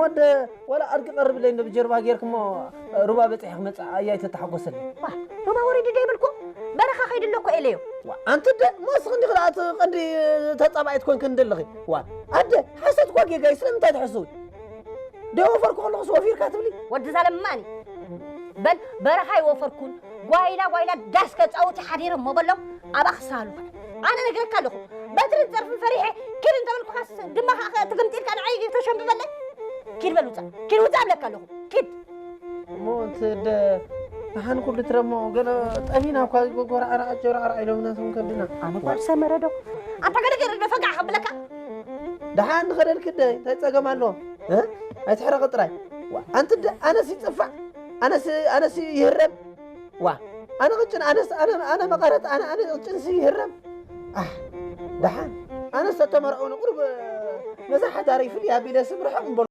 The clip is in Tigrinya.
ወደ ወላ ኣድጊ ቀርብለይ እንዶ ብጀርባ ጌርክሞ ሩባ በጺሐ ክመጽእ ኣያይ ተተሓጎሰለይ። ዋ ሩባ ወሪዱ ዶ ይብልኩ በረኻ ከይዱ ኣሎ እኮ ኢለዮ። ዋ ኣንቲ ደ ሞስኽ እንዲ ክልኣት ቀንዲ ተጻባኢት ኮንክ እንደለኺ ዋ ኣደ ሓሰት ኳ ጌጋይ ስለምንታይ ትሕስዊ ደወፈርኩ ከለኹስ ወፊርካ ትብሊ። ወዲ ዛለማኒ በል በረኻ ይወፈርኩን ጓይላ ጓይላ ዳስ ከጻውቲ ሓዲሮም ሞ በሎም። ኣባ ክሳሉ ኣነ ነግረካ ኣለኹ። በትርን ጸርፍን ፈሪሐ ኪድ እንተበልኩኻስ ድማ ከዓ ትግምጢልካ ንዓይ ተሸምብበለይ። ኪድ በል ውፃእ ኪድ ውፃእ እብለካ ኣለኹ። ኪድ እሞ እቲ ደ ደሓን ኩሉ ትረሞ ገለ ጠፊና እኳ ጎራዕራዕ ጀራዕራዕ ኢሎምና ቶም ከብድና። ኣነ ጓል ሰመረ ዶ ኣንታ ገለ ገይረ ዶ ፈጋዕ ከብለካ። ደሓን ንኸደልክ ደ እንታይ ጸገም ኣለዎ? እ? ኣይትሕረቕ ጥራይ። ዋ፣ ኣንቲ ደ ኣነስ ይጽፋዕ ኣነስ ኣነስ ይህረም። ዋ፣ ኣነ ቅጭን ኣነስ ኣነ ኣነ መቐረት ኣነ ኣነ ቅጭንስ ይህረም። ኣሕ፣ ደሓን ኣነስ ተተመርዑ ንቁርብ ነዛ ሓዳር ይፍልያ ቢለ ስም ርሕቕ እምበል